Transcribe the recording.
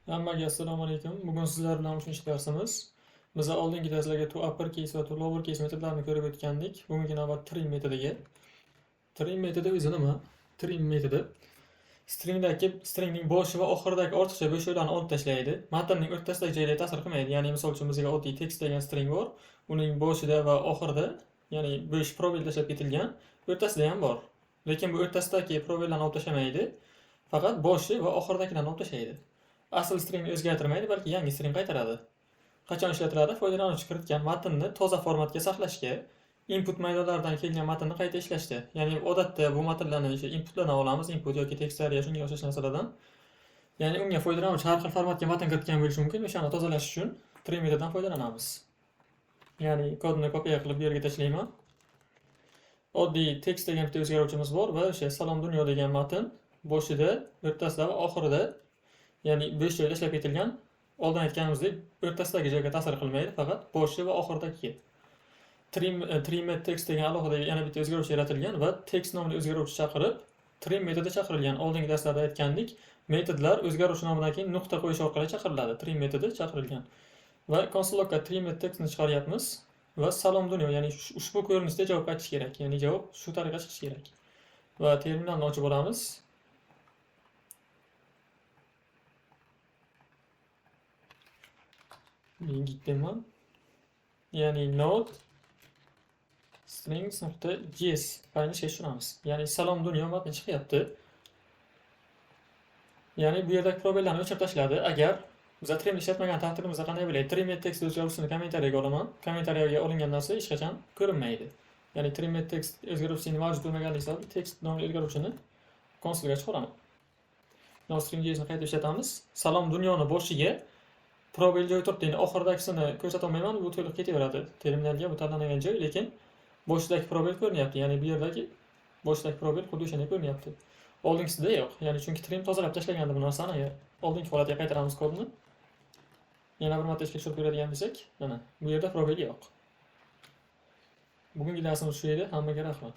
Hammaga assalomu alaykum. Bugun sizlar bilan 3-darsimiz. Biz oldingi darslarga to uppercase va to lowercase metodlarini ko'rib o'tgandik. Bugungi navbat trim metodiga. Trim metodi o'zi nima? Trim metodi stringdagi stringning boshi va oxiridagi ortiqcha bo'shliqlarni olib tashlaydi. Matnning o'rtasidagi joyga ta'sir qilmaydi. Ya'ni misol uchun bizga oddiy tekst degan string bor. Uning boshida va oxirida, ya'ni bo'sh probel tashlab ketilgan, o'rtasida ham bor. Lekin bu o'rtasidagi probellarni olib tashlamaydi. Faqat boshi va oxiridagilarni olib tashlaydi. Asl stringni o'zgartirmaydi, balki yangi string qaytaradi. Qachon ishlatiladi? Foydalanuvchi kiritgan matnni toza formatga saqlashga, input maydonlaridan kelgan matnni qayta ishlashda. Ya'ni odatda bu matnlarni o'sha inputlardan olamiz, input yoki text area shunga o'xshash narsalardan. Ya'ni unga foydalanuvchi har xil formatga matn kiritgan bo'lishi mumkin, o'shani tozalash uchun trim metodidan foydalanamiz. Ya'ni kodni kopiya qilib bu yerga tashlayman. Oddiy tekst degan bitta o'zgaruvchimiz bor va o'sha salom dunyo degan matn boshida, o'rtasida va oxirida, ya'ni bo'sh joy tashlab ketilgan. Oldin aytganimizdek, o'rtasidagi joyga ta'sir qilmaydi, faqat boshi va oxiridagi. Trim text degan alohida yana bitta o'zgaruvchi yaratilgan va text nomli o'zgaruvchi chaqirib, trim metodi chaqirilgan. Oldingi darslarda aytgandik, metodlar o'zgaruvchi nomidan keyin nuqta qo'yish orqali chaqiriladi. Trim metodi chaqirilgan. Va console.logga trim textni chiqaryapmiz va salom dunyo, ya'ni ushbu ko'rinishda javob qaytishi kerak. Ya'ni javob shu tariqa chiqishi kerak. Va terminalni ochib olamiz. Gitman. Ya'ni node strings nuqta js faylini ishga tushiramiz. Ya'ni salom dunyo matni chiqyapti. Ya'ni bu yerdagi probellarni o'chirib tashladi. Agar biz trim ishlatmagan taqdirimizda qanday bo'ladi? Trim text o'zgaruvchisini kommentariyaga olaman. Kommentariyaga olingan narsa hech qachon ko'rinmaydi. Ya'ni trim text o'zgaruvchisining mavjud bo'lmaganligi sababli text nomli o'zgaruvchini konsolga chiqaraman. Node string jsni qayta ishlatamiz. Salom dunyoni boshiga probel joy turibdi. Endi oxiridagisini ko'rsata olmayman, bu to'liq ketaveradi. Terminalga bu tanlangan joy, lekin boshidagi probel ko'rinyapti. Ya'ni bu yerdagi boshidagi probel xuddi o'shanday ko'rinyapti. Oldingisida yo'q. Ya'ni chunki trim tozalab tashlagandi bu narsani. Agar oldingi holatga qaytaramiz kodni. Yana bir marta ishga tushirib ko'radigan bo'lsak, mana bu yerda probel yo'q. Bugungi darsimiz shu edi. Hammaga rahmat.